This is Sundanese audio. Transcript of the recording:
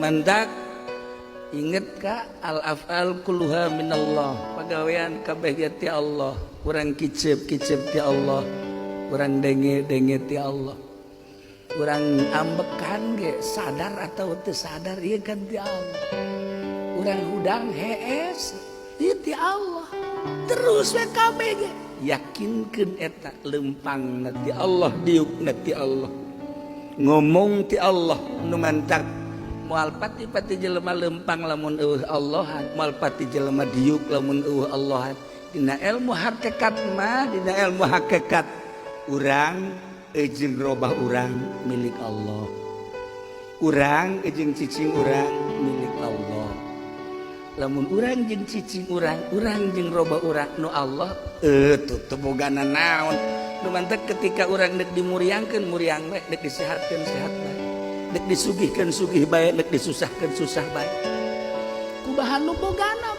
Mantak inget ka al af'al kulluha minallah, pagawean kabeh ge ti Allah. Urang kicep kicep ti Allah, urang denge denge ti Allah, urang ambekan ge sadar atau teu sadar ieu kan ti Allah, urang hudang hees ieu ti Allah. Terus we kabeh ge yakinkeun eta lempang ti Allah, diuk ti Allah, ngomong ti Allah. Nu mantak moal pati-pati jelema lempang lamun euweuh Allahan, moal pati jelema diuk lamun euweuh Allahan. Dina ilmu hakikat mah, dina ilmu hakikat, urang jeung robah urang milik Allah, urang jeung cicing urang milik Allah. Lamun urang jeung cicing urang, urang jeung robah urang nu Allah, eh tuh teu bogana naon. Nu mantak ketika urang dek dimuriangkeun muriang we, dek disehatkeun sehat bae, dek disugihkeun sugih bae, dek disusahkeun susah bae, kubahan nu bogana.